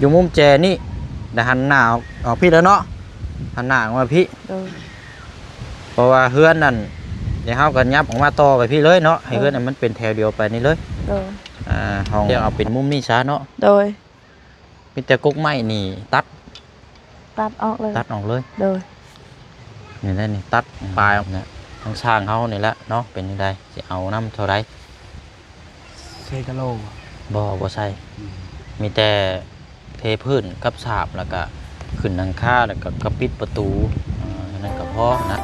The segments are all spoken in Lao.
ຢູ່ມຸມແຈນີ້ ແລ້ວຫັນໜ້າອອກ ອອກພີ້ແລ້ວເນາະ ຫັນໜ້າອອກມາພີ້ ໂດຍ ເພາະວ່າເຮືອນນັ້ນ ດຽວເຮົາກໍຫຍັບອອກມາຕໍ່ໄປພີ້ເລີຍເນາະ ໃຫ້ເຮືອນ ໂດຍ ໃຫ້ມັນເປັນແຖວດຽວໄປນີ້ເລີຍ ໂດຍ ອ່າ ຫ້ອງ ດຽວເອົາເປັນມຸມນີ້ຊະເນາະ ໂດຍ ມີແຕ່ກົກໄມ້ນີ້ຕັດ ຕັດອອກເລີຍ ຕັດອອກເລີຍ ໂດຍ ນີ້ແຫຼະນີ້ ຕັດປາຍອອກນີ້ ທາງຊ່າງເຮົານີ້ແຫຼະເນາະ ເປັນຈັ່ງໃດ ຊິເອົານຳເທົ່າໃດ? ໃສ່ກະໂຫຼ ບໍ່ ບໍ່ໃສ່ ອືມ ມີແຕ່ເທພື້ນກັບສາບ ແລ້ວກະຂຶ້ນຫຼັງຄາ ແລ້ວກະ ກະປິດປະຕູ ເອີ ເທົ່ານັ້ນກໍພໍນະ.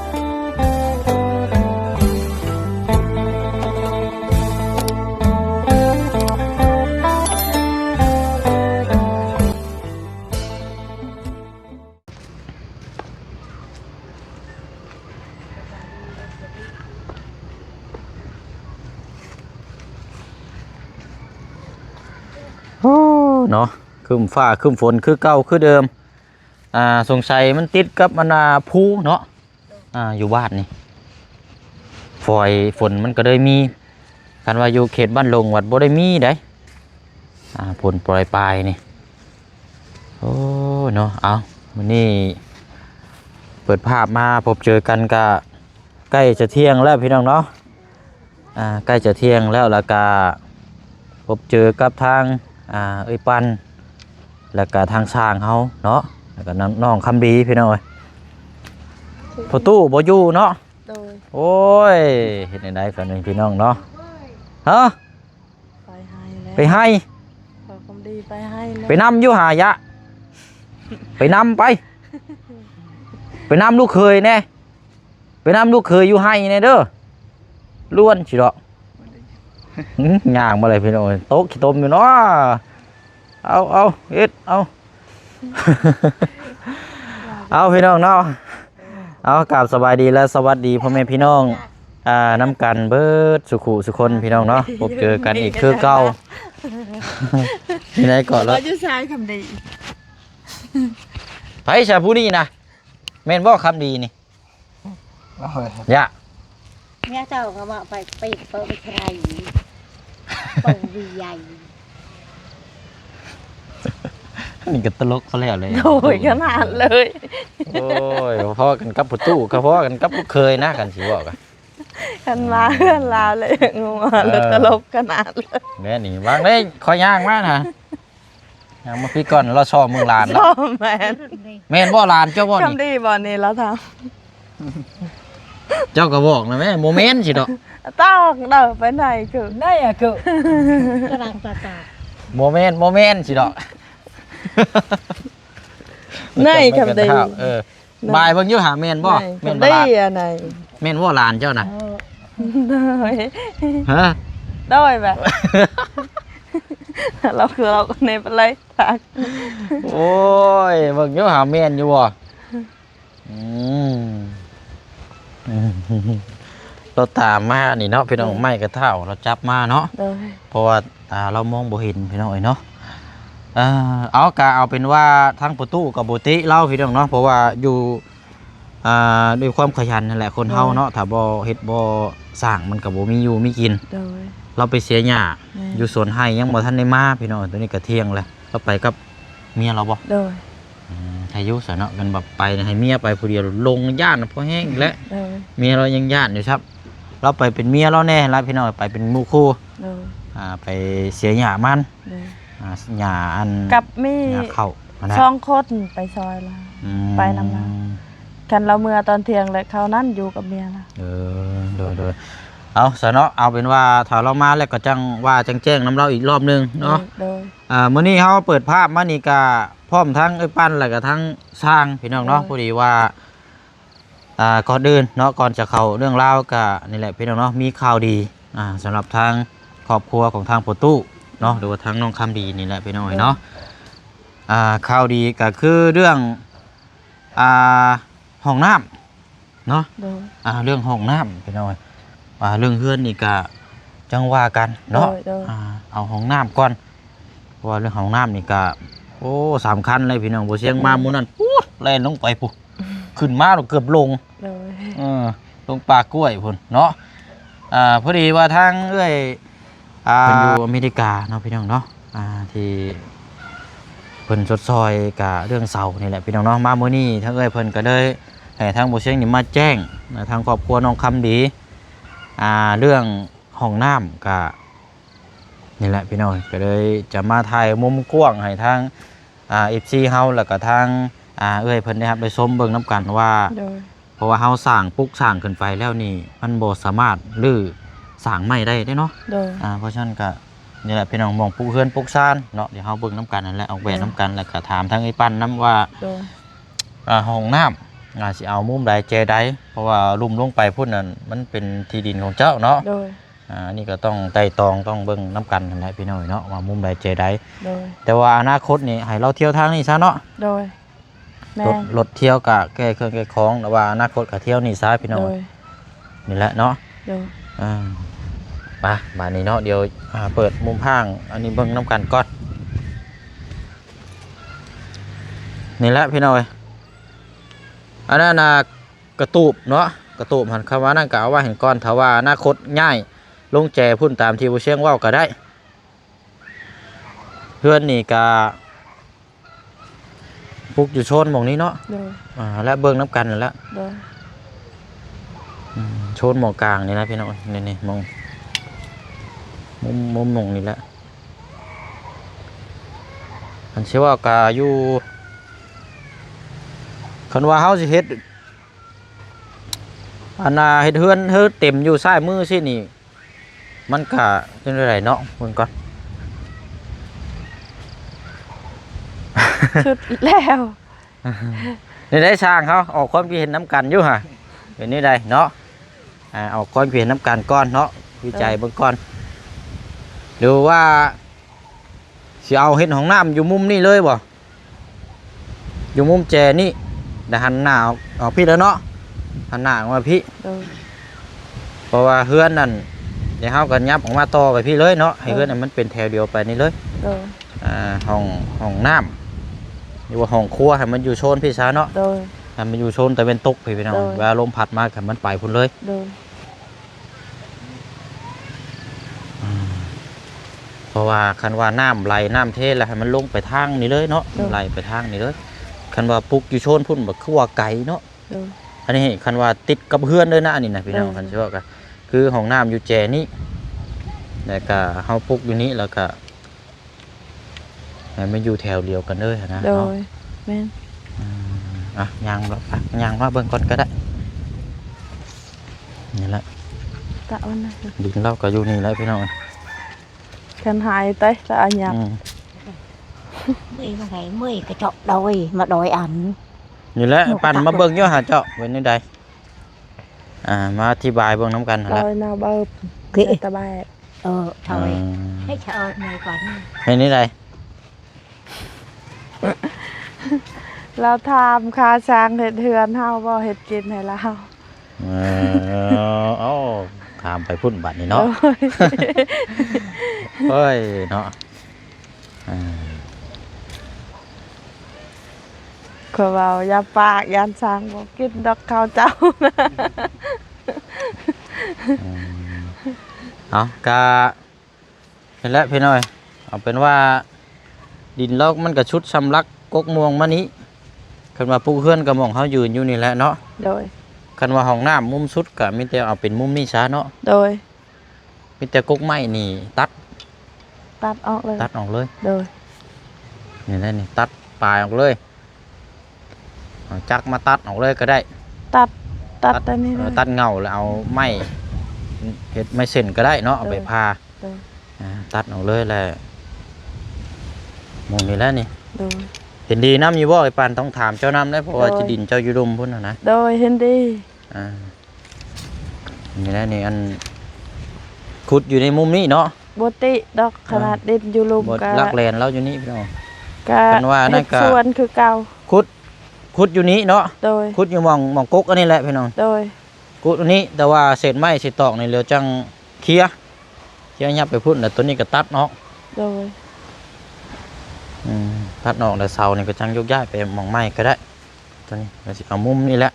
ໂອ້ ເນາະ ຄຶ້ມຟ້າຄຶ້ມຝົນຄືເກົ່າຄືເດີມ ອ່າ ສົງໄສມັນຕິດກັບອັນນ່າພູເນາະ ອ່າ ຢູ່ບ້ານນີ້ ຝອຍຝົນມັນກໍເລີຍມີ ຄັນວ່າຢູ່ເຂດບ້ານດົງວັດບໍ່ໄດ້ມີໃດ ອ່າ ຝົນປອຍປາຍນີ້ ໂອ້ ເນາະ ເອົາ ມື້ນີ້ເປີດພາບມາພົບເຈີກັນກະໃກ້ຈະທ່ຽງແລ້ວພີ່ນ້ອງເນາະ ອ່າ ໃກ້ຈະທ່ຽງແລ້ວ ແລ້ວກະພົບເຈີກັບທາງ ອ່າ ເອື້ອຍປັນ ແລ້ວກະທາງຊ່າງເຮົາເນາະ ແລ້ວກະນ້ອງຄຳດີພີ່ນ້ອງເອີຍ ພໍ່ຕູ້ບໍ່ຢູ່ເນາະ ໂດຍ ໂອ້ຍ ເຮັດແນວໃດບັດນີ້ພີ່ນ້ອງເນາະ ຮະ ໄປໄຮ່ແລ້ວ ໄປໄຮ່ ພໍ່ຄຳດີໄປໄຮ່ແລ້ວ ໄປນຳຢູ່ຫາຍະ ໄປນຳໄປ ໄປນຳລູກເຂຍແດ່ ໄປນຳລູກເຂີຍຢູ່ໄຮ່ແດ່ເດີ ລ້ວນຊິດອກ ຫື ຍ່າງມາເລີຍພີ່ນ້ອງເອີຍ ຕົກຂີ້ຕົມຢູ່ເນາະ ເອົາ ເອົາ ເຮັດ ເອົາ ເອົາ ພີ່ນ້ອງເນາະ ເອົາ ກາບສະບາຍດີ ແລະ ສະຫວັດດີພໍ່ແມ່ພີ່ນ້ອງ ອ່າ ນຳກັນເບິດສູ່ຄູ່ສູ່ຄົນພີ່ນ້ອງເນາະ ພົບເຈີກັນອີກຄືເກົ່າ ທີ່ໃດກໍແລ້ວ ຢູ່ຊາຍຄຳດີ ໃຜຊະຜູ້ນີ້ນະ ແມ່ນບໍ່ຄຳດີນີ້? ໂອ້ຍ ຢາ ເມຍເຈົ້າກໍວ່າໄປ ໄປເປີດໄປໃສ່ ເປີດວິໃຫຍ່ ນີ້ກໍຕະຫຼົກພໍແລ້ວເລີຍ ໂອ້ຍ ຂະໜາດເລີຍ ໂອ້ຍ ພໍກັນກັບພໍ່ຕູ້ ກໍພໍກັນກັບລູກເຂີຍນະ ຄັນຊິເວົ້າກໍ ຄັນມາເຮືອນລາວແລ້ວ ງົວ ເອີ ແລ້ວຕະຫຼົກຂະໜາດເລີຍ ແມ່ນນີ້ ວາງເລີຍ ຂ້ອຍຍ່າງມານະ ຍັງມາພີ້ກ່ອນ ລາວຊອມເບິ່ງຫຼານລາວ ແມ່ນ ແມ່ນບໍ່ຫຼານເຈົ້າບໍ່ນີ້? ຄຳດີບໍ່ນີ້ລາວຖາມ ເຈົ້າກໍບອກນະແມ່ ບໍ່ແມ່ນຊິດອກ ຕອກເດີ ໄປໄນຄື ໄນອະຄື ກຳລັງຕາຕາ ບໍ່ແມ່ນ ບໍ່ແມ່ນຊິດອກ ໄນຄຳດີ ເອີ ບາຍເບິ່ງຢູ່ຫາແມ່ນບໍ່? ແມ່ນບໍ່ຫຼານ? ແມ່ນບໍ່ຫຼານເຈົ້ານະ? ໂດຍ ຮະ? ໂດຍແບບ ລາວຄືລາວໃນປານໃດທັກ ໂອ້ຍ ເບິ່ງຢູ່ຫາແມ່ນຢູ່ບໍ່? ອືມ ລາວຕາມມານີ້ເນາະ ພີ່ນ້ອງ ໄມ້ກະເທົ້າລາວຈັບມາເນາະ ໂດຍ ເພາະວ່າ ອ່າ ລາວມອງບໍ່ເຫັນພີ່ນ້ອງເອີຍເນາະ ເອີ ເອົາ ກະເອົາເປັນວ່າທາງປະຕູກໍບໍ່ຕິລາວພີ່ນ້ອງເນາະ ເພາະວ່າຢູ່ ອ່າ ດ້ວຍຄວາມຂະຫຍັນຫັ້ນແຫຼະ ຄົນເຮົາເນາະ ໂດຍ ຖ້າບໍ່ເຮັດບໍ່ສ້າງ ມັນກໍບໍ່ມີຢູ່ມີກິນ ໂດຍ ລາວໄປເສຍຫຍ້າ ແມ່ນ ຢູ່ສວນໄຮ່ ຍັງບໍ່ທັນໄດ້ມາພີ່ນ້ອງ ໂຕນີ້ກໍທ່ຽງແລ້ວ ລາວໄປກັບເມຍລາວບໍ່? ໂດຍ ອືມ ໃຫ້ຢູ່ຊະເນາະ ຄັນແບບໄປໃຫ້ເມຍໄປຜູ້ດຽວ ລົງຢ້ານພໍແຮງອີກແຫຼະ ໂດຍ ເມຍລາວຍັງຢ້ານຢູ່ຊ້ຳ ລາວໄປເປັນເມຍລາວແດ່ລະພີ່ນ້ອງ ໄປເປັນໝູ່ຄູ່ ໂດຍ ອ່າ ໄປເສຍຫຍ້າມັນ ໂດຍ ອ່າ ຫຍ້າອັນ ກັບມີຫຍ້າເຂົ້າຫັ້ນນະ ສອງຄົນໄປຊ່ອຍລາວ ອືມ ໄປນຳລາວ ຄັນລາວເມືອຕອນທ່ຽງແລ້ວ ເຂົ້ານັ້ນຢູ່ກັບເມຍລາວ ເອີ ໂດຍໆ ເອົາຊະເນາະ ເອົາເປັນວ່າຖ້າລາວມາແລ້ວກໍຈັ່ງວ່າຈັ່ງແຈ້ງນຳລາວອີກລອບໜຶ່ງເນາະ ໂດຍ ອ່າ ມື້ນີ້ເຮົາເປີດພາບມານີ້ກະພ້ອມທັງເອື້ອຍປັ້ນ ແລ້ວກະທັງຊ່າງພີ່ນ້ອງເນາະ ໂດຍ ພໍດີວ່າ ອ່າ ກ່ອນອື່ນເນາະ ກ່ອນຈະເຂົ້າເລື່ອງລາວກະນີ້ແຫຼະພີ່ນ້ອງເນາະ ມີຂ່າວດີ ອ່າ ສຳລັບທາງຄອບຄົວຂອງທາງພໍ່ຕູ້ເນາະ ຫຼືວ່າທາງນ້ອງຄຳດີນີ້ແຫຼະພີ່ນ້ອງເອີຍເນາະ ອ່າ ຂ່າວດີກະຄືເລື່ອງ ອ່າ ຫ້ອງນ້ຳ ເນາະ ໂດຍ ອ່າ ເລື່ອງຫ້ອງນ້ຳພີ່ນ້ອງເອີຍ ອ່າ ເລື່ອງເຮືອນນີ້ກະຈັ່ງວ່າກັນເນາະ ໂດຍໆ ອ່າ ເອົາຫ້ອງນ້ຳກ່ອນ ເພາະວ່າເລື່ອງຫ້ອງນ້ຳນີ້ກະ ໂອ້ ສຳຄັນເລີຍພີ່ນ້ອງ ບໍ່ສຽງມາ ໂດຍ ມື້ນັ້ນ ປູດ ແລ່ນລົງໄປພຸ້ນ ຂຶ້ນມາແລ້ວເກືອບຫຼົງ ໂດຍ ເອີ ລົງປ່າກ້ວຍພຸ້ນເນາະ ອ່າ ພໍດີວ່າທາງເອື້ອຍ ອ່າ ເພິ່ນຢູ່ອາເມລິກາເນາະພີ່ນ້ອງເນາະ ອ່າ ທີ່ ເພິ່ນຊົດຊ່ອຍກະເລື່ອງເສົານີ້ແຫຼະພີ່ນ້ອງເນາະ. ມາມື້ນີ້ທາງເອື້ອຍເພິ່ນກໍເລີຍໃຫ້ທາງບໍ່ຊຽງນີ້ມາແຈ້ງ ອ່າ ທາງຄອບຄົວນ້ອງຄຳດີ ອ່າ ເລື່ອງຫ້ອງນ້ຳ ກະນີ້ແຫຼະພີ່ນ້ອງ ກໍເລີຍຈະມາຖ່າຍມຸມກວ້າງໃຫ້ທາງ ອ່າ ເອັຟຊີ ເຮົາ ແລ້ວກໍທາງ ອ່າ ເອື້ອຍເພິ່ນໄດ້ຮັບໄດ້ຊົມເບິ່ງນຳກັນວ່າ ໂດຍ ເພາະວ່າເຮົາສ້າງ ປຸກສ້າງຂຶ້ນໄປແລ້ວນີ້ ມັນບໍ່ສາມາດຮື້ສ້າງໃໝ່ໄດ້ເດ້ເນາະ. ໂດຍ ອ່າ ເພາະສະນັ້ນກໍນີ້ແຫຼະພີ່ນ້ອງ ໝ່ອງປຸກເຮືອນປຸກຊານເນາະ ດຽວເຮົາເບິ່ງນຳກັນຫັ້ນແຫຼະ ອອກແບບນຳກັນ ແລ້ວກໍຖາມທາງເອື້ອຍປັ້ນນຳວ່າ ໂດຍ ອ່າ ຫ້ອງນ້ຳ ອ່າ ຊິເອົາມຸມໃດແຈໃດ ເພາະວ່າລຸ່ມລົງໄປພຸ້ນນັ້ນ ມັນເປັນທີ່ດິນຂອງເຈົ້າເນາະ. ໂດຍ ອ່າ ອັນນີ້ກໍຕ້ອງໄຕ່ຕອງ ຕ້ອງເບິ່ງນຳກັນຫັ້ນແຫຼະພີ່ນ້ອງເນາະ ວ່າມຸມໃດແຈໃດ. ໂດຍ ແຕ່ວ່າອະນາຄົດນີ້ໃຫ້ລາວທ່ຽວທາງນີ້ຊະເນາະ. ໂດຍ ແມ່ນ ລົດ ລົດທ່ຽວກະແກ່ເຄື່ອງແກ່ຂອງ ແຕ່ວ່າອະນາຄົດກະທ່ຽວນີ້ຊະພີ່ນ້ອງ. ໂດຍ ນີ້ແຫຼະເນາະ. ໂດຍ ອ່າ ໄປ ບາດນີ້ເນາະ ດຽວ ອ່າ ເປີດມຸມພາງອັນນີ້ເບິ່ງນຳກັນກ່ອນ. ນີ້ແຫຼະພີ່ນ້ອງເອີຍ ອັນນັ້ນນະ ກະຕູບເນາະ ກະຕູບຫັ້ນ ຄຳວ່ານັ້ນກໍເອົາໄວ້ຫັ້ນກ່ອນ ຖ້າວ່າອະນາຄົດຍ້າຍລົງແຈພຸ້ນຕາມທີ່ບໍ່ຊຽງເວົ້າກໍໄດ້. ເຮືອນນີ້ກະປຸກຢູ່ໂຊນໝ່ອງນີ້ເນາະ. ໂດຍ ອ່າ ແລະເບິ່ງນຳກັນນັ້ນແຫຼະ. ໂດຍ ອືມ ໂຊນໝ່ອງກາງນີ້ນະພີ່ນ້ອງ ນີ້ໆ ໝ່ອງ ມຸມ ມຸມໝ່ອງນີ້ແຫຼະ. ຄັນຊິເວົ້າກະຢູ່ ຄັນວ່າເຮົາຊິເຮັດ ອັນນ່າ ເຮັດເຮືອນເຮີເຕັມຢູ່ຊ້າຍມືຊີ້ນີ້ ມັນກະຈັ່ງໃດເນາະ ເບິ່ງກ່ອນ ສຸດແລ້ວ. ນີ້ໄດ້ຊ່າງເຮົາອອກຄວາມຄິດເຫັນນຳກັນຢູ່ຫະ ເປັນແນວໃດເນາະ. ອ່າ ອອກຄວາມຄິດເຫັນນຳກັນກ່ອນເນາະ ວິໄຈເບິ່ງກ່ອນ ຫຼືວ່າຊິເອົາເຮັດຫ້ອງນ້ຳຢູ່ມຸມນີ້ເລີຍບໍ່? ຢູ່ມຸມແຈນີ້ ແລ້ວຫັນໜ້າອອກ ອອກພີ້ແລ້ວເນາະ ຫັນໜ້າອອກມາພີ້. ໂດຍ ເພາະວ່າເຮືອນນັ້ນ ດຽວເຮົາກໍຫຍັບອອກມາຕໍ່ໄປພີ້ເລີຍເນາະ ໃຫ້ເຮືອນນັ້ນມັນເປັນແຖວດຽວໄປນີ້ເລີຍ. ໂດຍ ອ່າ ຫ້ອງ ຫ້ອງນ້ຳ ຫຼືວ່າຫ້ອງຄົວ ໃຫ້ມັນຢູ່ໂຊນພີ້ຊະເນາະ. ໂດຍ ໃຫ້ມັນຢູ່ໂຊນຕາເວັນຕົກພີ້ພີ່ນ້ອງ. ໂດຍ ເວລາລົມພັດມາ ໃຫ້ມັນໄປພຸ້ນເລີຍ. ໂດຍ ອືມ ເພາະວ່າຄັນວ່ານ້ຳໄຫຼ ນ້ຳເທແລ້ວ ໃຫ້ມັນລົງໄປທາງນີ້ເລີຍເນາະ. ໂດຍ ໄຫຼໄປທາງນີ້ເລີຍ. ຄັນວ່າປຸກຢູ່ໂຊນພຸ້ນ ບັດຄືວ່າໄກເນາະ. ໂດຍ ອັນນີ້ຄັນວ່າຕິດກັບເຮືອນເລີຍນະ ອັນນີ້ນະພີ່ນ້ອງ. ໂດຍ ຄັນຊິເວົ້າກະຄືຫ້ອງນ້ຳຢູ່ແຈນີ້ ແລ້ວກະເຮົາປຸກຢູ່ນີ້ ແລ້ວກະ ໃຫ້ມັນຢູ່ແຖວດຽວກັນເລີຍຫັ້ນນະ. ໂດຍ ເນາະ ແມ່ນ. ອືມ ອ່ະ ຍ່າງ ຍ່າງມາເບິ່ງກ່ອນກໍໄດ້. ນີ້ແຫຼະ ຕະວັນນະ ດິນລາວກໍຢູ່ນີ້ແຫຼະພີ່ນ້ອງ. ຄັນຫາຍເຕະລະອາຍັບ. ອືມ ເມື່ອຍມາໄດ້ ເມື່ອຍກະເຈາະດອຍ ມາດອຍອັນ. ນີ້ແຫຼະ ປັ້ນມາເບິ່ງຢູ່ຫາເຈົ້າ ເປັນຈັ່ງໃດ? ອ່າ ມາອະທິບາຍເບິ່ງນຳກັນຫັ້ນແຫຼະ. ດອຍນາເບີບ ເກະ ຕະແບະ ເອີ ເອີ ໃຫ້ຊະເອີດໃໝ່ກ່ອນ. ເຮັດແນວໃດ? ລາວຖາມຄ່າຊ່າງເຮັດເຮືອນເຮົາບໍ່ ເຮັດກິນໃຫ້ລາວ. ເອີ ເອົ້າ ຖາມໄປພຸ້ນບາດນີ້ເນາະ. ໂດຍ ໂອ້ຍເນາະ. ອ່າ ຂ້ອຍເວົ້າຢ່າປາກ ຢ້ານຊ່າງບໍ່ກິນດອກເຂົ້າເຈົ້າ. ອືມ ເອົາ ກະນັ້ນແຫຼະພີ່ນ້ອງ ເອົາເປັນວ່າດິນລາວມັນກະຊຸດຊ່ຳຫຼັກກົກມ່ວງມານີ້. ຄັນວ່າປຸກເຮືອນກະໝ່ອງເຮົາຢືນຢູ່ນີ້ແຫຼະເນາະ. ໂດຍ ຄັນວ່າຫ້ອງນ້ຳມຸມສຸດກະມີແຕ່ເອົາເປັນມຸມນີ້ຊະເນາະ. ໂດຍ ມີແຕ່ກົກໄມ້ນີ້ຕັດ ຕັດອອກເລີຍ ຕັດອອກເລີຍ. ໂດຍ ນີ້ແຫຼະນີ້ ຕັດປາຍອອກເລີຍ ເອົາຈັກມາຕັດອອກເລີຍກໍໄດ້. ຕັດ ຕັດ ຕັດອັນນີ້ ເອີ ເລີຍ ຕັດເຫງົ້າແລ້ວເອົາໄມ້ ເຮັດໄມ້ເສັ້ນກໍໄດ້ເນາະ ເອົາໄປຜ່າ. ໂດຍ ອ່າ ຕັດອອກເລີຍແຫຼະ ໝ່ອງນີ້ແຫຼະນີ້. ໂດຍ ເຫັນດີນຳຢູ່ບໍ່ ໄອ້ປານ? ຕ້ອງຖາມເຈົ້ານຳເດ້ ເພາະວ່າ ໂດຍ ທີ່ດິນເຈົ້າຢູ່ລຸ່ມພຸ້ນນະ. ໂດຍ ເຫັນດີ. ອ່າ ນີ້ແຫຼະນີ້ ອັນ ຂຸດຢູ່ໃນມຸມນີ້ເນາະ. ບໍ່ຕິດອກ ອ່າ ຂະໜາດດິນຢູ່ລຸ່ມ ບໍ່ ກໍຫຼັກແຫຼນລາວຢູ່ນີ້ພີ່ນ້ອງ. ກໍ ຄັນວ່ານັ້ນກໍ ເຮັດສວນຄືເກົ່າ. ຂຸດ ຂຸດຢູ່ນີ້ເນາະ. ໂດຍ ຂຸດຢູ່ໝ່ອງ ໝ່ອງກົກອັນນີ້ແຫຼະພີ່ນ້ອງ. ໂດຍ ຂຸດອັນນີ້ ແຕ່ວ່າເສດໄມ້ເສດຕອກນີ້ ແລ້ວຈັ່ງເຄຍ ເຄຍຫຍັບໄປພຸ້ນ ແລ້ວຕົວນີ້ກໍຕັດອອກ. ໂດຍ ອືມ ຕັດອອກ ແລ້ວເສົານີ້ກໍຈັ່ງຍົກຍ້າຍໄປໝ່ອງໃໝ່ກໍໄດ້. ຕົວນີ້ກໍຊິເອົາມຸມນີ້ແຫຼະ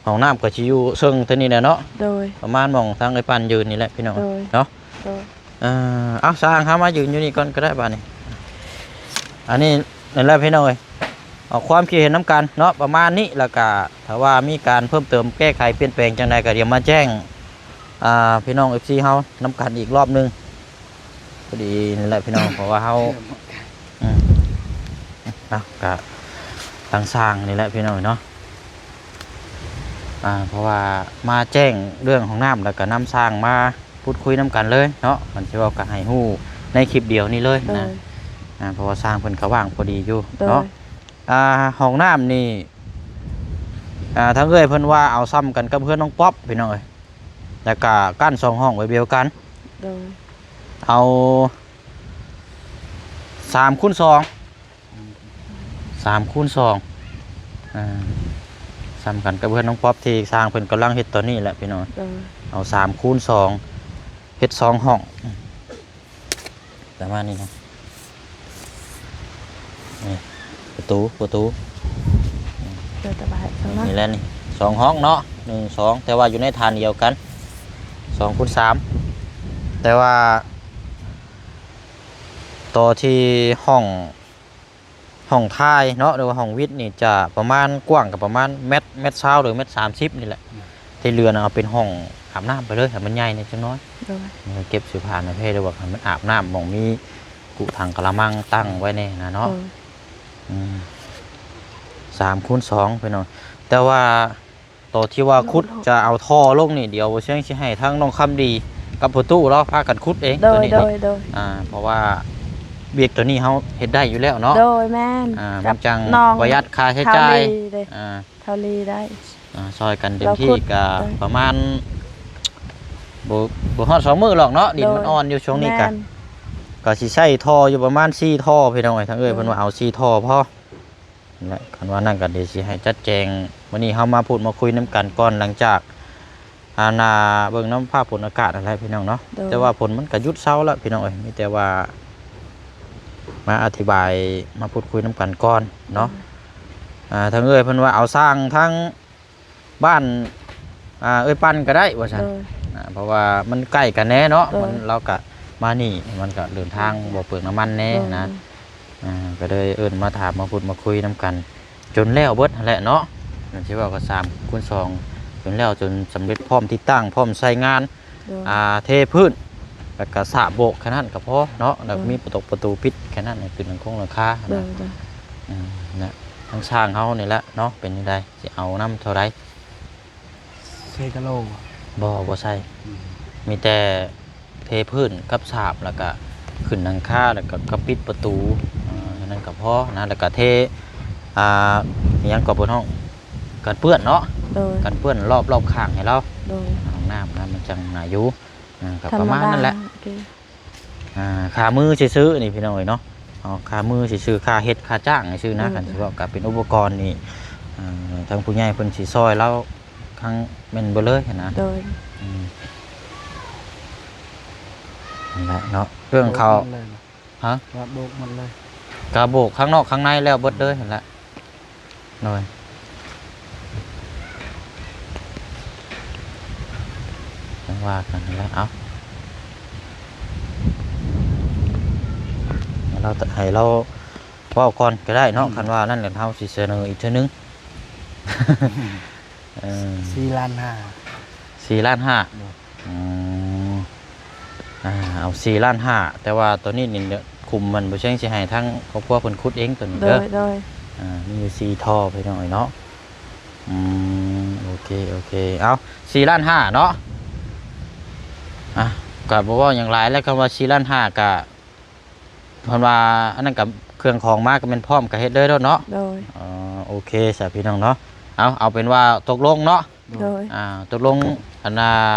ຫ້ອງນ້ຳກໍຊິຢູ່ເຊິ່ງຕົວນີ້ແຫຼະເນາະ. ໂດຍ ປະມານໝ່ອງທາງໄອ້ປັນຢືນນີ້ແຫຼະພີ່ນ້ອງ. ໂດຍ ເນາະ. ໂດຍ ເອີ ເອົາ ຊ່າງເຮົາມາຢືນຢູ່ນີ້ກ່ອນກໍໄດ້ບາດນີ້. ອັນນີ້ ນັ້ນແຫຼະພີ່ນ້ອງເອີຍ ອອກຄວາມຄິດເຫັນນຳກັນເນາະ ປະມານນີ້ ແລ້ວກະຖ້າວ່າມີການເພີ່ມເຕີມແກ້ໄຂປ່ຽນແປງຈັ່ງໃດ ກະດຽວມາແຈ້ງ ອ່າ ພີ່ນ້ອງເອັຟຊີເຮົານຳກັນອີກລອບໜຶ່ງ. ພໍດີນີ້ແຫຼະພີ່ນ້ອງ ເພາະວ່າເຮົາ ອືມ ເອົາ ກະທາງຊ່າງນີ້ແຫຼະພີ່ນ້ອງເນາະ ອ່າ ເພາະວ່າມາແຈ້ງເລື່ອງຫ້ອງນ້ຳ ແລ້ວກະນຳຊ່າງມາ ພູດຄຸຍນຳກັນເລີຍເນາະ ມັນຊິເວົ້າກໍໃຫ້ຮູ້ໃນຄລິບດຽວນີ້ເລີຍນະ ໂດຍ ອ່າ ເພາະວ່າຊ່າງເພິ່ນກໍວ່າງພໍດີຢູ່ ໂດຍ ເນາະ ອ່າ ຫ້ອງນ້ຳນີ້ ອ່າ ທາງເອື້ອຍເພິ່ນວ່າເອົາສ່ຳກັນກັບເຮືອນນ້ອງປັອບພີ່ນ້ອງເອີຍ ແລ້ວກະກັ້ນສອງຫ້ອງແບບດຽວກັນ ໂດຍ ເອົາສາມຄູນສອງ ສາມຄູນສອງ ອ່າ ສ່ຳກັນກັບເຮືອນນ້ອງປັອບທີ່ຊ່າງເພິ່ນກຳລັງເຮັດຕອນນີ້ແຫຼະພີ່ນ້ອງ ໂດຍ ເອົາສາມຄູນສອງ ເຮັດສອງຫ້ອງ ປະມານນີ້ນະ ນີ້ປະຕູ ປະຕູ ເດີ ສະບາຍ ນີ້ແຫຼະນີ້ ສອງຫ້ອງເນາະ ໜຶ່ງ ສອງ ແຕ່ວ່າຢູ່ໃນຖານດຽວກັນ ສອງຄູນສາມ ແຕ່ວ່າຕໍ່ທີ່ຫ້ອງ ຫ້ອງຖ່າຍເນາະ ຫຼືວ່າຫ້ອງວິດນີ້ຈະປະມານ ກວ້າງກໍປະມານແມັດ ແມັດຊາວ ຫຼືແມັດສາມສິບນີ້ແຫຼະ ອືມ ທີ່ເຫຼືອນະເອົາເປັນຫ້ອງອາບນ້ຳໄປເລີຍ ໃຫ້ມັນໃຫຍ່ແດ່ຈັກໜ້ອຍ ໂດຍ ເກັບເສື້ອຜ້າໜ້າແພ ຫຼືວ່າໃຫ້ມັນອາບນ້ຳ ໝ່ອງມີກຸຖັງກະລະມັງຕັ້ງໄວ້ແດ່ນະເນາະ ໂດຍ ອືມ ສາມຄູນສອງ ພີ່ນ້ອງ ແຕ່ວ່າ ຕອນທີ່ວ່າຂຸດຈະເອົາທໍ່ລົງນີ້ ດຽວບໍ່ຊຽງຊິໃຫ້ທາງນ້ອງຄຳດີກັບພໍ່ຕູ້ລາວພາກັນຂຸດເອງ ໂດຍ ຕົວນີ້ ໂດ ເນາະ ໂດຍ ອ່າ ເພາະວ່າວຽກຕົວນີ້ເຮົາເຮັດໄດ້ຢູ່ແລ້ວເນາະ ໂດຍ ແມ່ນ ອ່າ ມັນຈັ່ງປະຢັດຄ່າໃຊ້ຈ່າຍ ອ່າ ເທົ່າລີໄດ້ ອ່າ ຊ່ອຍກັນເຕັມທີ່ ລາວຂຸດກໍປະມານ ບໍ່ ບໍ່ຮອດສອງມື້ຫຼອກເນາະ ດິນມັນອ່ອນຢູ່ຊ່ວງນີ້ ໂດຍ ກໍ ແມ່ນ ກໍຊິໃຊ້ທໍ່ຢູ່ປະມານສີ່ທໍ່ ພີ່ນ້ອງເອີຍ ທາງເອື້ອຍເພິ່ນວ່າເອົາສີ່ທໍ່ພໍ ແລະ ຄັນວ່ານັ້ນກໍດຽວຊິໃຫ້ຈັດແຈງ ມື້ນີ້ເຮົາມາພູດມາຄຸຍນຳກັນກ່ອນ ຫຼັງຈາກ ອັນນ່າ ເບິ່ງນຳຟ້າຝົນອາກາດຫັ້ນແຫຼະພີ່ນ້ອງເນາະ ໂດຍ ແຕ່ວ່າຝົນມັນກໍຢຸດເຊົາແລ້ວພີ່ນ້ອງເອີຍ ມີແຕ່ວ່າມາອະທິບາຍ ມາພູດຄຸຍນຳກັນກ່ອນເນາະ ໂດຍ ອ່າ ທາງເອື້ອຍເພິ່ນວ່າເອົາຊ່າງທາງ ບ້ານ ອ່າ ເອື້ອຍປັ້ນກໍໄດ້ວ່າຊັ້ນ ໂດຍ ອ່າ ເພາະວ່າມັນໃກ້ກັນແດ່ເນາະ ໂດຍ ມັນ ລາວກໍມານີ້ ມັນກໍເດີນທາງ ໂດຍ ບໍ່ເປືອງນ້ຳມັນແດ່ ໂດຍ ນະ ໂດຍ ອ່າ ກໍເລີຍເອີ້ນມາຖາມມາພູດມາຄຸຍນຳກັນ ຈົນແລ້ວເບິດຫັ້ນແຫຼະເນາະ ມັນຊິເວົ້າກໍສາມຄູນສອງ ຈົນແລ້ວ ຈົນສຳເລັດ ພ້ອມຕິດຕັ້ງ ພ້ອມໃຊ້ງານ ໂດຍ ອ່າ ເທພື້ນ ແລ້ວກໍສາບໂບກແຄ່ນັ້ນກໍພໍເນາະ ແລ້ວ ໂດຍ ມີປະຕູ ປະຕູປິດແຄ່ນັ້ນ ໃຫ້ຂຶ້ນຫຼັງຄົງຫຼັງຄາ ໂດຍ ນະ ໂດຍ ອືມ ນະ ທາງຊ່າງເຮົານີ້ແຫຼະເນາະ ເປັນຈັ່ງໃດ ຊິເອົານຳເທົ່າໃດ? ໃສ່ກະໂຫຼ ບໍ່ ບໍ່ໃສ່ ອືມ ມີແຕ່ເທພື້ນກັບສາບ ແລ້ວກະຂຶ້ນຫຼັງຄາ ແລ້ວກະ ກະປິດປະຕູ ເອີ ເທົ່ານັ້ນກໍພໍນະ ແລ້ວກະເທ ອ່າ ອີ່ຫຍັງກໍເພິ່ນຮ້ອງ ກັນເປື້ອນເນາະ ໂດຍ ກັນເປື້ອນລອບ ລອບຂ້າງໃຫ້ລາວ ໂດຍ ຫ້ອງນ້ຳນະ ມັນຈັ່ງໜ້າຢູ່ ອ່າ ກໍປະມານນັ້ນແຫຼະ ໂອເຄ ອ່າ ຄ່າມືຊື່ໆ ນີ້ພີ່ນ້ອງເອີຍເນາະ ເອົາຄ່າມືຊື່ໆ ຄ່າເຮັດຄ່າຈ້າງຊື່ໆ ນະ ໂດຍ ຄັນຊິເວົ້າກໍເປັນອຸປະກອນນີ້ ອ່າ ທາງຜູ້ໃຫຍ່ເພິ່ນຊິຊ່ອຍລາວທັງແມ່ນເບິດເລີຍຫັ້ນນະ ໂດຍ ອືມ ນັ້ນແຫຼະເນາະ ເລື່ອງເຂົ້າ ໂບກໝົດເລີຍ ຮະ ວ່າໂບກໝົດເລີຍ ກະໂບກຂ້າງນອກຂ້າງໃນແລ້ວເບິດເລີຍຫັ້ນແຫຼະ ໂດຍ ຈັ່ງວ່າກັນຫັ້ນແຫຼະ ເອົາ ໃຫ້ລາວ ໃຫ້ລາວເວົ້າກ່ອນກໍໄດ້ເນາະ ອືມ ຄັນວ່ານັ້ນແລ້ວເຮົາຊິສະເໜີອີກເທື່ອໜຶ່ງ ເອີ ສີ່ລ້ານຫ້າ ສີ່ລ້ານຫ້າ ໂດຍ ອືມ ອ່າ ເອົາສີ່ລ້ານຫ້າ ແຕ່ວ່າໂຕນີ້ນີ້ ຄຸມມັນບໍ່ເຊີງຊິໃຫ້ທາງຄອບຄົວເພິ່ນຂຸດເອງໂຕນີ້ເດີ ໂດຍ ໂດຍ ອ່າ ມີຢູ່ສີ່ທໍ່ພີ່ນ້ອງເອີຍເນາະ ອືມ ໂອເຄ ໂອເຄ ເອົາ ສີ່ລ້ານຫ້າເນາະ ອ່າ ກໍບໍ່ເວົ້າຫຍັງຫຼາຍແລ້ວ ຄຳວ່າສີ່ລ້ານຫ້າກໍ ເພິ່ນວ່າອັນນັ້ນກໍເຄື່ອງຂອງມາກໍແມ່ນພ້ອມກໍເຮັດເລີຍໂລດເນາະ ໂດຍ ອໍ ໂອເຄຊະພີ່ນ້ອງເນາະ ເອົາ ເອົາເປັນວ່າຕົກລົງເນາະ ໂດຍ ອ່າ ຕົກລົງ ອັນນ່າ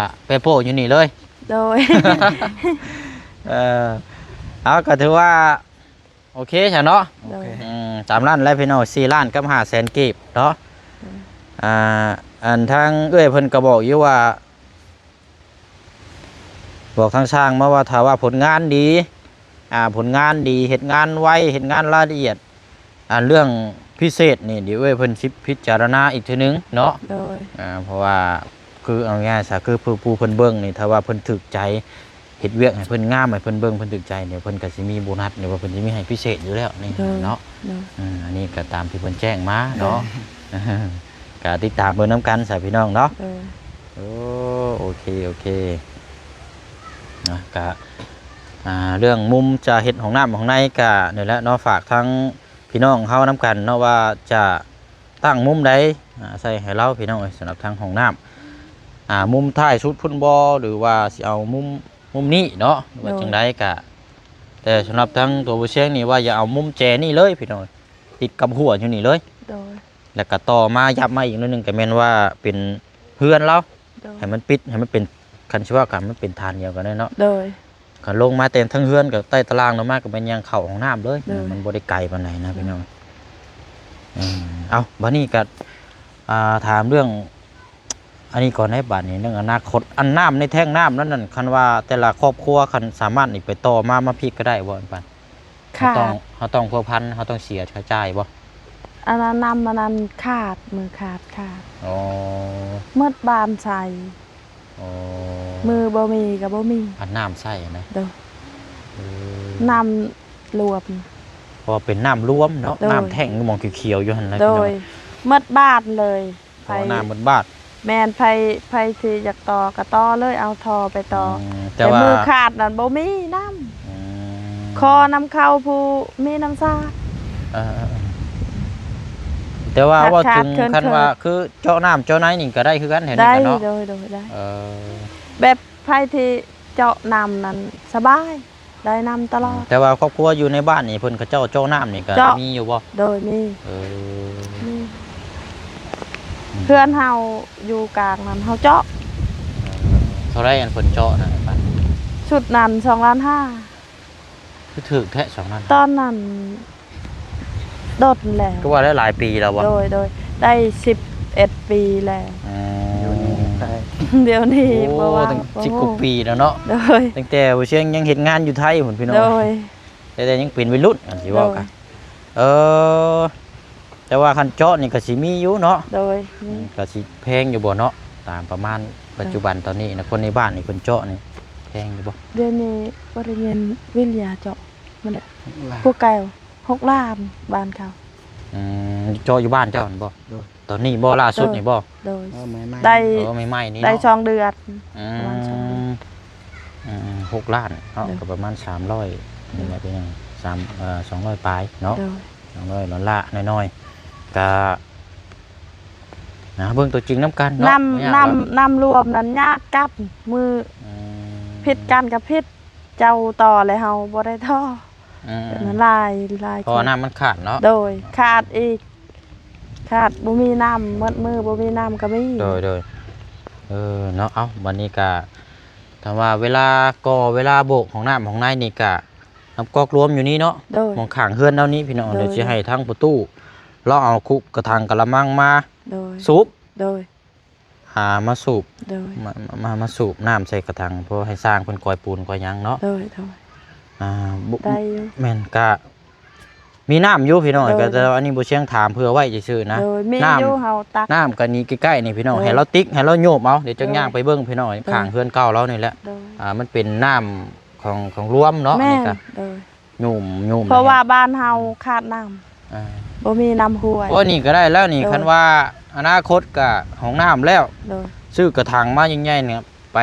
ແປໂປ້ຢູ່ນີ້ເລີຍ ໂດຍ ເອີ ເອົາ ກໍຖືວ່າໂອເຄຊະເນາະ ໂດຍ ໂອເຄ ອືມ ຕາມນັ້ນແຫຼະພີ່ນ້ອງ ສີ່ລ້ານກັບຫ້າແສນກີບເນາະ ໂດຍ ອ່າ ອັນທາງເອື້ອຍເພິ່ນກໍບອກຢູ່ວ່າ ບອກທາງຊ່າງມາວ່າ ຖ້າວ່າຜົນງານດີ ອ່າ ຜົນງານດີ ເຮັດງານໄວ ເຮັດງານລາຍລະອຽດ ອ່າ ເລື່ອງພິເສດນີ້ ດຽວເອື້ອຍເພິ່ນຊິພິຈາລະນາອີກເທື່ອໜຶ່ງເນາະ ໂດຍ ອ່າ ເພາະວ່າ ຄືເອົາງ່າຍຊະ ຄືຜູ້ ຜູ້ເພິ່ນເບິ່ງນີ້ ຖ້າວ່າເພິ່ນຖືກໃຈ ເຮັດວຽກໃຫ້ເພິ່ນງາມ ໃຫ້ເພິ່ນເບິ່ງ ເພິ່ນຖືກໃຈນີ້ ເພິ່ນກໍຊິມີໂບນັດ ຫຼືວ່າເພິ່ນຊິມີໃຫ້ພິເສດຢູ່ແລ້ວນີ້ເນາະ. ອືມ ອັນນີ້ກໍຕາມທີ່ເພິ່ນແຈ້ງມາເນາະ. ກໍຕິດຕາມເບິ່ງນຳກັນຊະພີ່ນ້ອງເນາະ. ໂອ້ ໂອເຄ ໂອເຄ ນະ ກະ ອ່າ ເລື່ອງມຸມຈະເຮັດຫ້ອງນ້ຳຫ້ອງໃນກະນີ້ແຫຼະເນາະ ຝາກທາງພີ່ນ້ອງເຮົານຳກັນເນາະ ວ່າຈະຕັ້ງມຸມໃດ ອ່າ ໃສ່ໃຫ້ລາວພີ່ນ້ອງເອີຍ. ສຳລັບທາງຫ້ອງນ້ຳ ອ່າ ມຸມທ້າຍສຸດພຸ້ນບໍ່ ຫຼືວ່າຊິເອົາມຸມ ມຸມນີ້ເນາະ ຫຼືວ່າ ໂດຍ ຈັ່ງໃດກະ ແຕ່ສຳລັບທາງຕົວບໍ່ຊຽງນີ້ວ່າຢາກເອົາມຸມແຈນີ້ເລີຍພີ່ນ້ອງ ຕິດກັບຮົ້ວຢູ່ນີ້ເລີຍ. ໂດຍ ແລ້ວກໍຕໍ່ມາ ຍັບມາອີກໜ້ອຍໜຶ່ງ ກໍແມ່ນວ່າເປັນເຮືອນລາວ. ໂດຍ ໃຫ້ມັນປິດ ໃຫ້ມັນເປັນ ຄັນຊິເວົ້າກໍໃຫ້ມັນເປັນຖານດຽວກັນເລີຍເນາະ. ໂດຍ ຄັນລົງມາແຕ່ທາງເຮືອນ ກໍໃຕ້ຕະລ່າງລົງມາ ກໍແມ່ນຍ່າງເຂົ້າຫ້ອງນ້ຳເລີຍ. ໂດຍ ມັນບໍ່ໄດ້ໄກປານໃດນະ ໂດຍ ພີ່ນ້ອງ. ເອີ ເອົ້າ ບາດນີ້ກໍ ອ່າ ຖາມເລື່ອງ ອັນນີ້ກ່ອນໄດ໋ ບາດນີ້ເລື່ອງອະນາຄົດ ອັນນ້ຳໃນແທ້ງນ້ຳນັ້ນ ຄັນວ່າແຕ່ລະຄອບຄົວ ຄັນສາມາດນີ້ໄປຕໍ່ມາ ມາພີກກໍໄດ້ບໍ່? ອັນປານ ເຮົາຕ້ອງ ຂາດ ເຮົາຕ້ອງພົວພັນ ເຮົາຕ້ອງເສຍຄ່າຈ່າຍບໍ່? ອັນນັ້ນ ນ້ຳອັນນັ້ນຂາດ ມືຂາດ ຂາດ. ອໍ ໝົດບ້ານໃຊ້. ອໍ ມືບໍ່ມີກໍບໍ່ມີ ອັນນ້ຳໃຊ້ນະ. ໂດຍ ເອີ ນ້ຳລວມ ເພາະວ່າເປັນນ້ຳລວມເນາະ. ໂດຍ ນ້ຳແທ້ງຢູ່ໝ່ອງຂຽວໆຢູ່ຫັ້ນນະ. ໂດຍ ພີ່ນ້ອງ ໝົດບ້ານເລີຍ. ເພາະວ່ານ້ຳໝົດບາດ. ແມ່ນ ໃຜ ໃຜທີ່ຢາກຕໍ່ກໍຕໍ່ເລີຍ ເອົາທໍ່ໄປຕໍ່. ອືມ ແຕ່ ແຕ່ວ່າ ມືຂາດນັ້ນບໍ່ມີນ້ຳ. ອືມ ຂໍນຳເຂົາຜູ້ມີນ້ຳສາ. ເອີ ເອີ ເອີ ແຕ່ວ່າ ຂາດ ເວົ້າເຖິງ ຂາດເຂີນໆ ຄັນວ່າຄືເຈາະນ້ຳເຈາະໃນນີ້ກໍໄດ້ຄືກັນແຖວນີ້ກໍເນາະ. ໄດ້ ໂດຍ ໂດຍ ໄດ້. ເອີ ແບບໃຜທີ່ເຈາະນ້ຳນັ້ນສະບາຍ ໄດ້ນ້ຳຕະຫຼອດ. ອືມ ແຕ່ວ່າຄອບຄົວຢູ່ໃນບ້ານນີ້ ເພິ່ນເຂົາເຈົ້າເຈາະນ້ຳນີ້ກໍ ເຈາະ ມີຢູ່ບໍ່? ໂດຍ ມີ. ເອີ ມີ. ອືມ ເພື່ອນເຮົາຢູ່ກາງນັ້ນ ເຮົາເຈາະ. ເອີ ເທົ່າໃດອັນເພິ່ນເຈາະນະ? ຊຸດນັ້ນສອງລ້ານຫ້າ. ຄືຖືກແທ້ສອງລ້ານ. ຕອນນັ້ນດົນແລ້ວ. ຄືວ່າໄດ້ຫຼາຍປີແລ້ວບໍ່? ໂດຍ ໂດຍ ໄດ້ສິບເອັດປີແລ້ວ. ອືມ ດຽວນີ້ ດຽວນີ້ ໂອ້ ບໍ່ວ່າ ຕັ້ງສິບກວ່າປີແລ້ວເນາະ. ໂດຍ ຕັ້ງແຕ່ບໍ່ຊຽງຍັງເຮັດງານຢູ່ໄທພຸ້ນ ພີ່ນ້ອງ. ໂດຍ ແຕ່ ແຕ່ຍັງເປັນໄວລຸ້ນ ອັນຊິເວົ້າກະ. ໂດຍ ເອີ ແຕ່ວ່າຄັນເຈາະນີ້ກໍຊິມີຢູ່ເນາະ. ໂດຍ ອືມ ມີ. ກໍຊິແພງຢູ່ບໍ່ເນາະ? ຕາມປະມານປັດຈຸບັນ ໂດຍ ຕອນນີ້ນະ ຄົນໃນບ້ານນີ້ເພິ່ນເຈາະນີ້ແພງຢູ່ບໍ່? ດຽວນີ້ບໍ່ໄດ້ຍິນ ວິລຍາເຈາະ ມັນ ຜູ້ເກົ່າ ຫົກລ້ານ ບ້ານເຂົາ. ອືມ ເຈາະຢູ່ບ້ານເຈົ້າຫັ້ນບໍ່? ໂດຍ ຕອນນີ້ບໍ່? ລ່າສຸດນີ້ບໍ່? ໂດຍ ເອີ ໃໝ່ໆ ໄດ້ ເອີ ໃໝ່ໆນີ້ ໄດ້ ເນາະ ສອງເດືອນ. ອືມ ປະມານສອງເດືອນ. ອືມ ຫົກລ້ານເນາະ. ໂດຍ ກໍປະມານສາມຮ້ອຍນີ້ແຫຼະ ໂດຍ ພີ່ນ້ອງ ສາມ ເອີ ສອງຮ້ອຍປາຍເນາະ. ໂດຍ ສອງຮ້ອຍດອນລານ້ອຍໆ ກະ ນະ ເບິ່ງຕົວຈິງນຳກັນເນາະ. ນ້ຳ ບໍ່ຍາກ ນ້ຳ ດອກ ນ້ຳລວມນັ້ນຍາກກັບ ມື້ ອືມ ຜິດກັນກໍຜິດ ເຈົ້າຕໍ່ແລ້ວເຮົາບໍ່ໄດ້ຕໍ່. ອືມ ແບບນັ້ນຫຼາຍ ຫຼາຍ ເພາະວ່ານ້ຳມັນຂາດເນາະ. ໂດຍ ຂາດອີກ ຂາດ ບໍ່ມີນ້ຳ ໝົດມື້ບໍ່ມີນ້ຳກໍມີ. ໂດຍ ໂດຍ ເອີ ເນາະ. ເອົ້າ ບັດນີ້ກະ ຖ້າວ່າເວລາກໍ່ ເວລາໂບກຫ້ອງນ້ຳຫ້ອງໃນນີ້ກະ ນ້ຳກອກລວມຢູ່ນີ້ເນາະ. ໂດຍ ໝ່ອງຂ້າງເຮືອນເຮົານີ້ ພີ່ນ້ອງ. ໂດຍ ດຽວຊິໃຫ້ທາງພໍ່ຕູ້ລາວເອົາຄຸກະຖັງກະລະມັງມາ ໂດຍ ສູບ. ໂດຍ ຫາມາສູບ. ໂດຍ ມາ ມາ ມາສູບນ້ຳໃສ່ກະຖັງ ເພາະໃຫ້ຊ່າງເພິ່ນກອຍປູນກອຍຫຍັງເນາະ. ໂດຍ ໂດຍ ອ່າ ບໍ່ ໄດ້ຢູ່. ແມ່ນ ກະມີນ້ຳຢູ່ ພີ່ນ້ອງ. ໂດຍ ກໍແຕ່ວ່າອັນນີ້ບໍ່ຊຽງຖາມເພື່ອໄວ້ຊື່ໆນະ. ໂດຍ ມີ ນ້ຳ ຢູ່ ເຮົາຕັກ ນ້ຳກໍນີ້ໃກ້ໆນີ້ ພີ່ນ້ອງ. ໂດຍ ໃຫ້ລາວຕິກ ໃຫ້ລາວໂຍບເອົາ ດຽວຈັກ ໂດຍ ຍ່າງໄປເບິ່ງ ພີ່ນ້ອງ. ໂດຍ ຂ້າງເຮືອນເກົ່າລາວນີ້ແຫຼະ. ໂດຍ ອ່າ ມັນເປັນນ້ຳຂອງ ຂອງລວມເນາະ. ແມ່ນ ອັນນີ້ກໍ ໂດຍ ໂຍມ ໂຍມ ເພາະວ່າບ້ານເຮົາຂາດນ້ຳ ອ່າ ບໍ່ມີນ້ຳຫ້ວຍ. ໂອ້ ນີ້ກໍໄດ້ແລ້ວນີ້. ໂດຍ ຄັນວ່າອະນາຄົດກໍຫ້ອງນ້ຳແລ້ວ ໂດຍ ຊື້ກະຖັງມາໃຫຍ່ໆນີ້ໄປ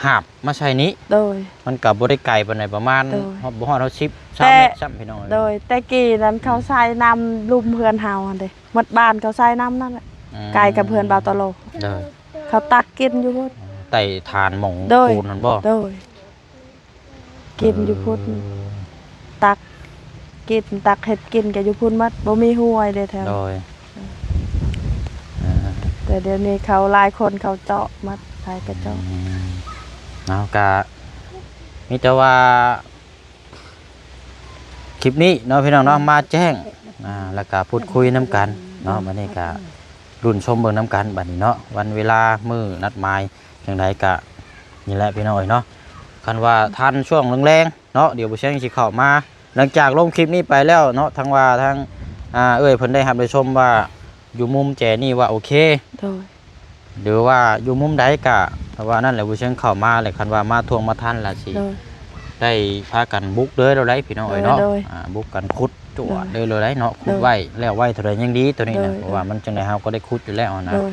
ຫາບມາໃສ່ນີ້. ໂດຍ ມັນກໍບໍ່ໄດ້ໄກປານໃດ ປະມານ ໂດຍ ຮອດ ບໍ່ຮອດ ຮອດສິບ ຊາວແມັດຊ້ຳ ພີ່ນ້ອງ. ໂດຍ ແຕ່ກີ້ນັ້ນເຂົາໃສ່ນ້ຳລຸ່ມເຮືອນເຮົາຫັ້ນເດ້ ໝົດບ້ານເຂົາໃສ່ນ້ຳນັ້ນແຫຼະ. ອືມ ໃກ້ກັບເຮືອນບ່າວຕະໂລ. ໂດຍ ເຂົາຕັກກິນຢູ່ພຸ້ນ ໃຕ້ຖານໝ່ອງ ໂດຍ ປູນຫັ້ນບໍ່? ໂດຍ ກິນຢູ່ພຸ້ນ. ເອີ ຕັກກິນ ຕັກເຮັດກິນກໍຢູ່ພຸ້ນໝົດ ບໍ່ມີຫ້ວຍເດ້ແຖວ. ໂດຍ ເອີ ເອີ ແຕ່ດຽວນີ້ເຂົາຫຼາຍຄົນເຂົາເຈາະໝົດ ໃຜກໍເຈາະ. ອືມ ເນາະ ກະມີແຕ່ວ່າ ຄລິບນີ້ເນາະ ພີ່ນ້ອງເນາະ ມາແຈ້ງ ອ່າ ແລ້ວກະພູດຄຸຍນຳກັນເນາະ. ບັດນີ້ກະລຸ້ນຊົມເບິ່ງນຳກັນບັດນີ້ເນາະ ວັນເວລາມື້ນັດໝາຍ ຈັ່ງໃດກະນີ້ແຫຼະ ພີ່ນ້ອງເອີຍເນາະ. ຄັນວ່າທັນຊ່ວງແລງໆເນາະ ດຽວບໍ່ຊຽງຊິເຂົ້າມາ. ຫຼັງຈາກລົງຄລິບນີ້ໄປແລ້ວເນາະ ທັງວ່າທັງ ອ່າ ເອື້ອຍເພິ່ນໄດ້ຮັບໄດ້ຊົມວ່າຢູ່ມຸມແຈນີ້ວ່າໂອເຄ ໂດຍ ຫຼືວ່າຢູ່ມຸມໃດກະ ເພ ວ່ານັ້ນແຫຼະ ບໍ່ເຊີງເຂົ້າມາແຫຼະ ຄັນວ່າມາທ່ວງມາທັນລະຊິ ໂດຍ ໄດ້ພາກັນບຸກເລີຍໂລດໄດ໋ພີ່ນ້ອງເອີຍເນາະ ໂດຍ ອ່າ ບຸກກັນຂຸດຈວດເລີຍໂລດໄດ໋ເນາະ ໂດຍ ຂຸດໄວ້ແລ້ວໄວ້ເທົ່າໃດຍັງດີໂຕນີ້ນະ ໂດຍ ເພາະວ່າມັນຈັ່ງໃດເຮົາກໍໄດ້ຂຸດຢູ່ແລ້ວຫັ້ນນະ ໂດຍ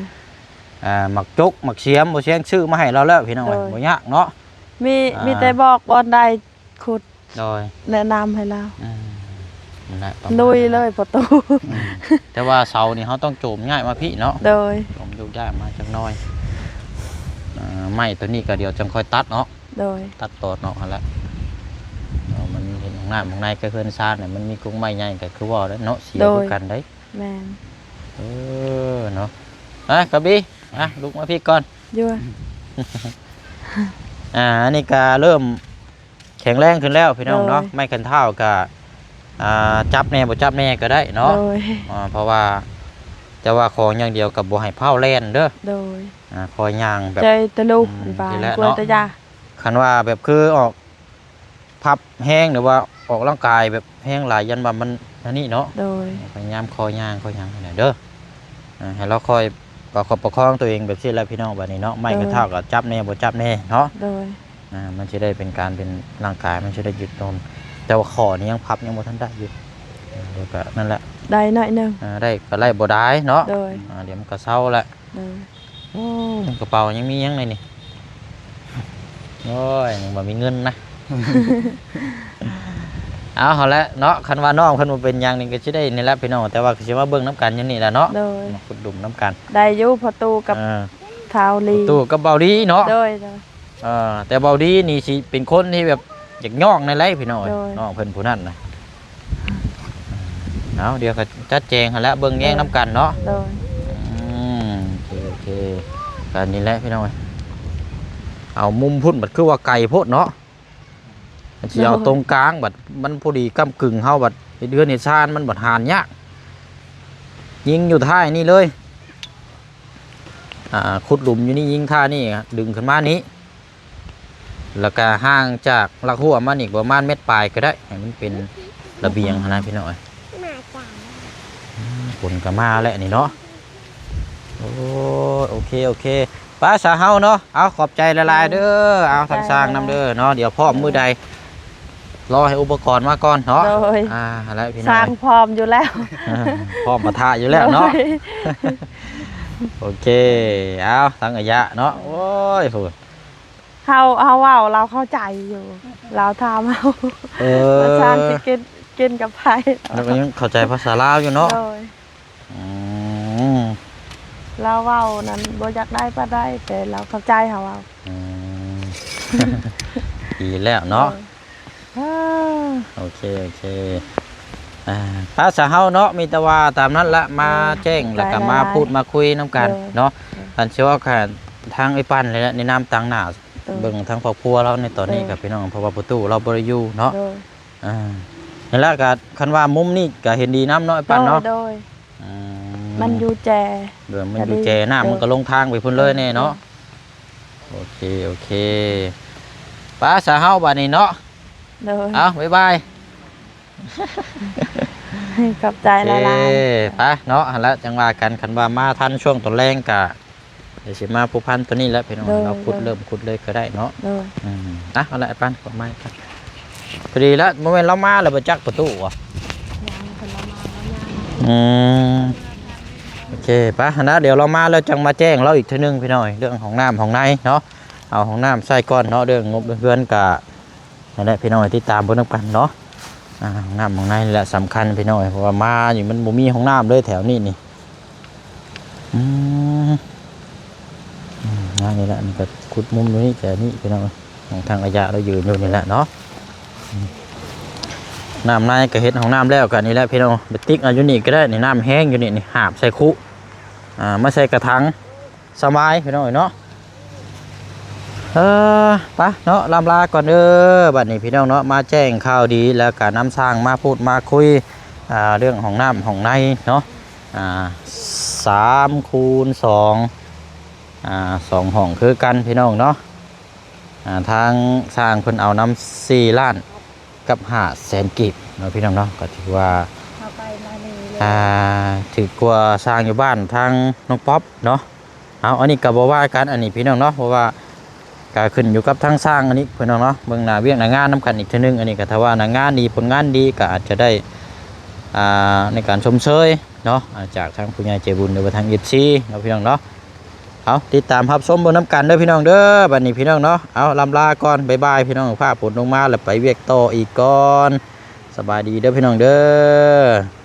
ອ່າ ໝາກຈົກໝາກສຽມບໍ່ເຊງຊື້ມາໃຫ້ລາວແລ້ວພີ່ນ້ອງເອີຍ ໂດຍ ບໍ່ຍາກເນາະ ມີ ອ່າ ມີແຕ່ບອກບ່ອນໃດຂຸດ ໂດຍ ແນະນຳໃຫ້ລາວ ອືມ ນັ້ນແຫຼະ ປະມານນັ້ນ ລຸຍເລີຍພໍ່ຕູ້ ອືມ ແຕ່ວ່າເສົານີ້ເຮົາຕ້ອງໂຈມຍ້າຍມາພີ້ເນາະ ໂດຍ ໂຈມໂຍກຍ້າຍມາຈັກໜ້ອຍ ອ່າ ໄມ້ໂຕນີ້ກໍດຽວຈັ່ງຄ່ອຍຕັດເນາະ ໂດຍ ຕັດຕອນອອກຫັ້ນແຫຼະ ເນາະ ມັນເຮັດຫ້ອງນ້ຳຫ້ອງໃນກັບເຮືອນຊານນີ້ ມັນມີກົງໄມ້ໃຫຍ່ກໍຄືເວົ້າແຫຼະເນາະ ເສຍ ໂດຍ ຄືກັນໄດ໋ ແມ່ນ ເອີ ເນາະ ອ່ະ ກະບີ ອ່ະ ລຸກມາພີ້ກ່ອນ ຢູ່ ອ່າ ອັນນີ້ກະເລີ່ມແຂງແຮງຂຶ້ນແລ້ວພີ່ນ້ອງເນາະ ໂດຍ ໄມ້ຄັນທ້າວກະ ອ່າ ຈັບແດ່ບໍ່ຈັບແດ່ກໍໄດ້ເນາະ ໂດຍ ອ່າ ເພາະວ່າ ແຕ່ວ່າຂໍຢ່າງດຽວກໍບໍ່ໃຫ້ຟ້າວແລ່ນເດີ ໂດຍ ອ່າ ຂໍຍ່າງແບບ ໃຈຕະລຸ ອືມ ບາງ ນີ້ແຫຼະ ກົວ ເນາະ ຕະຢາ ຄັນວ່າແບບຄືອອກ ພັບແຮງ ຫຼືວ່າອອກກຳລັງກາຍແບບແຮງຫຼາຍ ຢ້ານວ່າມັນອັນນີ້ເນາະ ໂດຍ ພະຍາຍາມຄໍຍ່າງ ຄໍຫຍັງຫັ້ນແຫຼະເດີ ອ່າ ໃຫ້ລາວຄ່ອຍປະຄັບປະຄອງຕົວເອງແບບຊີ້ແຫຼະພີ່ນ້ອງ ບາດນີ້ເນາະ ໄມ້ ໂດຍ ກັນທ້າວກໍຈັບແດ່ບໍ່ຈັບແດ່ເນາະ ໂດຍ ອ່າ ມັນຊິໄດ້ເປັນການເປັນຮ່າງກາຍ ມັນຊິໄດ້ຍຶດໂຕນ ແຕ່ວ່າຂໍ້ນີ້ຍັງພັບຍັງບໍ່ທັນໄດ້ຢູ່ ແລ້ວກໍນັ້ນແຫຼະ ໄດ້ໜ້ອຍໜຶ່ງ ອ່າ ໄດ້ກໍໄດ້ບໍ່ຫຼາຍເນາະ ໂດຍ ອ່າ ດຽວມັນກໍເຊົາແຫຼະ ໂດຍ ໂອ້ ໃນກະເປົາຍັງມີຫຍັງໃນນີ້ ໂອ້ຍ ຍັງບໍ່ມີເງິນນະ ເອົາ ຫັ້ນແຫຼະເນາະ ຄັນວ່ານ້ອງເພິ່ນບໍ່ເປັນຫຍັງນີ້ກໍຊິໄດ້ນີ້ແຫຼະພີ່ນ້ອງ ແຕ່ວ່າກໍຊິມາເບິ່ງນຳກັນຢູ່ນີ້ແຫຼະເນາະ ໂດຍ ມາຂຸດຫຼຸມນຳກັນ ໄດ້ຢູ່ພໍ່ຕູ້ກັບ ເອີ ທ້າວລີ ພໍ່ຕູ້ກັບເບົາລີເນາະ ໂດຍ ໂດຍ ເອີ ແຕ່ເບົາລີນີ້ຊິເປັນຄົນທີ່ແບບຢາກຍ້ອງແດ່ໄດ໋ພີ່ນ້ອງເອີຍ ໂດຍ ນ້ອງເພິ່ນຜູ້ນັ້ນນະ ເອົາ ດຽວກໍຈັດແຈງຫັ້ນແຫຼະ ເບິ່ງແຍງນຳກັນເນາະ ໂດຍ ອືມ ໂອເຄ ໂອເຄ ກໍນີ້ແຫຼະພີ່ນ້ອງເອີຍ ເອົາມຸມພຸ້ນບັດຄືວ່າໄກໂພດເນາະ ມັນຊິເອົາ ໂດຍ ຕົງກາງ ບັດມັນພໍດີກ້ຳກຶ່ງ ເຮົາບັດເຮັດເຮືອນເຮັດຊານ ມັນບັດຫານຍາກ ຍິງຢູ່ທ້າຍນີ້ເລີຍ ອ່າ ຂຸດຫຼຸມຢູ່ນີ້ ຍິງທ່ານີ້ ດຶງຂຶ້ນມານີ້ ແລ້ວກະຫ່າງຈາກຫຼັກຮົ້ວມານີ້ປະມານແມັດປາຍກໍໄດ້ ໃຫ້ມັນເປັນລະບຽງຫັ້ນນະພີ່ນ້ອງເອີຍ ຝົນກໍມາແລ້ວນີ້ເນາະ ໂອ້ຍ ໂອເຄ ໂອເຄ ໄປຊະເຮົາເນາະ ເອົາ ຂອບໃຈຫຼາຍໆເດີ ເອົາ ທາງຊ່າງນຳເດີເນາະ ດຽວພ້ອມມື້ໃດ ລໍໃຫ້ອຸປະກອນມາກ່ອນເນາະ ໂດຍ ອ່າ ຫັ້ນແຫຼະພີ່ນ້ອງ ຊ່າງພ້ອມຢູ່ແລ້ວ ພ້ອມປະທະຢູ່ແລ້ວເນາະ ໂດຍ ໂອເຄ ເອົາ ທັງອາຍະເນາະ ໂອ້ຍ ໂຫ ເຮົາ ເຮົາເວົ້າລາວເຂົ້າໃຈຢູ່ ລາວຖາມເຮົາ ເອີ ວ່າຊານຊິກິນ ກິນກັບໃຜ ລາວກໍຍັງເຂົ້າໃຈພາສາລາວຢູ່ເນາະ ໂດຍ ອືມ ລາວເວົ້ານັ້ນບໍ່ຢາກໄດ້ປານໃດ ແຕ່ລາວເຂົ້າໃຈເຮົາເວົ້າ ອືມ ດີແລ້ວເນາະ ໂດຍ ອ່າ ໂອເຄ ໂອເຄ ອ່າ ໄປຊະເຮົາເນາະ ມີແຕ່ວ່າຕາມນັ້ນລະ ມາແຈ້ງ ໂດຍ ແລ້ວກໍມາ ຂອບໃຈຫຼາຍໆ ມາພູດມາຄຸຍນຳກັນ ໂດຍ ເນາະ ໂດຍ ອັນຊິເວົ້າກັນທາງອ້າຍປັນນີ້ແຫຼະ ແນະນຳຕາງໜ້າ ໂດຍ ເບິ່ງທາງຄອບຄົວລາວໃນຕອນນີ້ ໂດຍ ກັບພີ່ນ້ອງ ເພາະວ່າປະຕູລາວບໍ່ໄດ້ຢູ່ເນາະ ໂດຍ ອ່າ ນັ້ນລະ ກໍຄັນວ່າມຸມນີ້ກໍເຫັນດີນຳເນາະ ອ້າຍປັນເນາະ ໂດຍ ໂດຍ ອືມ ມັນຢູ່ແຈ ໂດຍ ມັນຢູ່ແຈ ກໍດີ ນ້ຳມັນກໍລົງທາງໄປພຸ້ນເລີຍແນ່ເນາະ ໂດຍ ໂອເຄ ໂອເຄ ໄປຊະເຮົາບາດນີ້ເນາະ ໂດຍ ເອົາ ບາຍບາຍ ຂອບໃຈຫຼາຍໆ ໂອເຄ ໄປເນາະ ຫັ້ນລະ ຈັ່ງວ່າກັນ ຄັນວ່າມາທັນຊ່ວງຕອນແລງກະ ດຽວຊິມາພົວພັນໂຕນີ້ແຫຼະພີ່ນ້ອງ ໂດຍ ເຮົາຂຸດ ໂດຍ ເລີ່ມຂຸດເລີຍກໍໄດ້ເນາະ ໂດຍ ອືມ ອ່ະ ເອົາລະ ອ້າຍປັນ ຂອບໃໝ່ ພໍດີລະ ບໍ່ແມ່ນລາວມາແລ້ວບໍ່ຈັກປະຕູຫວາ? ຍັງ ເພິ່ນລາວມາ ລາວຍ່າງ ອືມ ໂອເຄ ໄປ ຫັ້ນນະ ດຽວລາວມາແລ້ວຈັ່ງມາແຈ້ງລາວອີກເທື່ອໜຶ່ງພີ່ນ້ອງ ເລື່ອງຫ້ອງນ້ຳຫ້ອງໃນເນາະ ເອົາຫ້ອງນ້ຳໃສ່ກ່ອນເນາະ ເລື່ອງງົບເລື່ອງເຮືອນກະ ນັ້ນແຫຼະພີ່ນ້ອງ ຕິດຕາມເບິ່ງນຳກັນເນາະ ອ່າ ຫ້ອງນ້ຳຫ້ອງໃນນີ້ແຫຼະສຳຄັນພີ່ນ້ອງ ເພາະວ່າມານີ້ມັນບໍ່ມີຫ້ອງນ້ຳເລີຍແຖວນີ້ນີ້ ອືມ ອືມ ນີ້ແຫຼະ ມັນກໍຂຸດມຸມຢູ່ນີ້ແຖວນີ້ພີ່ນ້ອງ ຂອງທາງອາຍະລາວຢືນຢູ່ນີ້ແຫຼະເນາະ ອືມ ນ້ຳໃນກໍເຮັດຫ້ອງນ້ຳແລ້ວ ກໍນີ້ແຫຼະພີ່ນ້ອງ ໄປຕິກເອົາຢູ່ນີ້ກໍໄດ້ ນີ້ນ້ຳແຮງຢູ່ນີ້ ນີ້ຫາບໃສ່ຄຸ ອ່າ ມາໃສ່ກະຖັງ ສະບາຍພີ່ນ້ອງເອີຍເນາະ ເອີ ໄປເນາະ ລ່ຳລາກ່ອນເດີ ບັດນີ້ພີ່ນ້ອງເນາະ ມາແຈ້ງຂ່າວດີ ແລ້ວກະນຳຊ່າງມາພູດມາຄຸຍ ອ່າ ເລື່ອງຫ້ອງນ້ຳຫ້ອງໃນເນາະ ອ່າ ສາມຄູນສອງ ອ່າ ສອງຫ້ອງຄືກັນພີ່ນ້ອງເນາະ ອ່າ ທາງຊ່າງເພິ່ນເອົານຳສີ່ລ້ານ ກັບຫ້າແສນກີບເນາະພີ່ນ້ອງເນາະ ກໍຖືວ່າ ເຂົ້າໄປມານີ້ເລີຍ ອ່າ ຖືກກວ່າສ້າງຢູ່ບ້ານທາງນ້ອງປັອບເນາະ ເອົາ ອັນນີ້ກໍບໍ່ວ່າກັນ ອັນນີ້ພີ່ນ້ອງເນາະ ເພາະວ່າ ກໍຂຶ້ນຢູ່ກັບທາງຊ່າງອັນນີ້ພີ່ນ້ອງເນາະ ເບິ່ງໜ້າວຽກໜ້າງານນຳກັນອີກເທື່ອໜຶ່ງ. ອັນນີ້ກໍຖ້າວ່າໜ້າງານດີ ຜົນງານດີ ກໍອາດຈະໄດ້ ອ່າ ໃນການຊົມເຊີຍເນາະ ອ່າ ຈາກທາງຜູ້ໃຫຍ່ໃຈບຸນ ຫຼືວ່າທາງ ເອັຟຊີ ເນາະພີ່ນ້ອງເນາະ. ເອົາ ຕິດຕາມຮັບຊົມເບິ່ງນຳກັນເດີພີ່ນ້ອງເດີ. ບັດນີ້ພີ່ນ້ອງເນາະ ເອົາ ລ່ຳລາກ່ອນ ບາຍບາຍພີ່ນ້ອງ. ຟ້າຝົນລົງມາແລ້ວ ໄປວຽກຕໍ່ອີກກ່ອນ. ສະບາຍດີເດີພີ່ນ້ອງເດີ.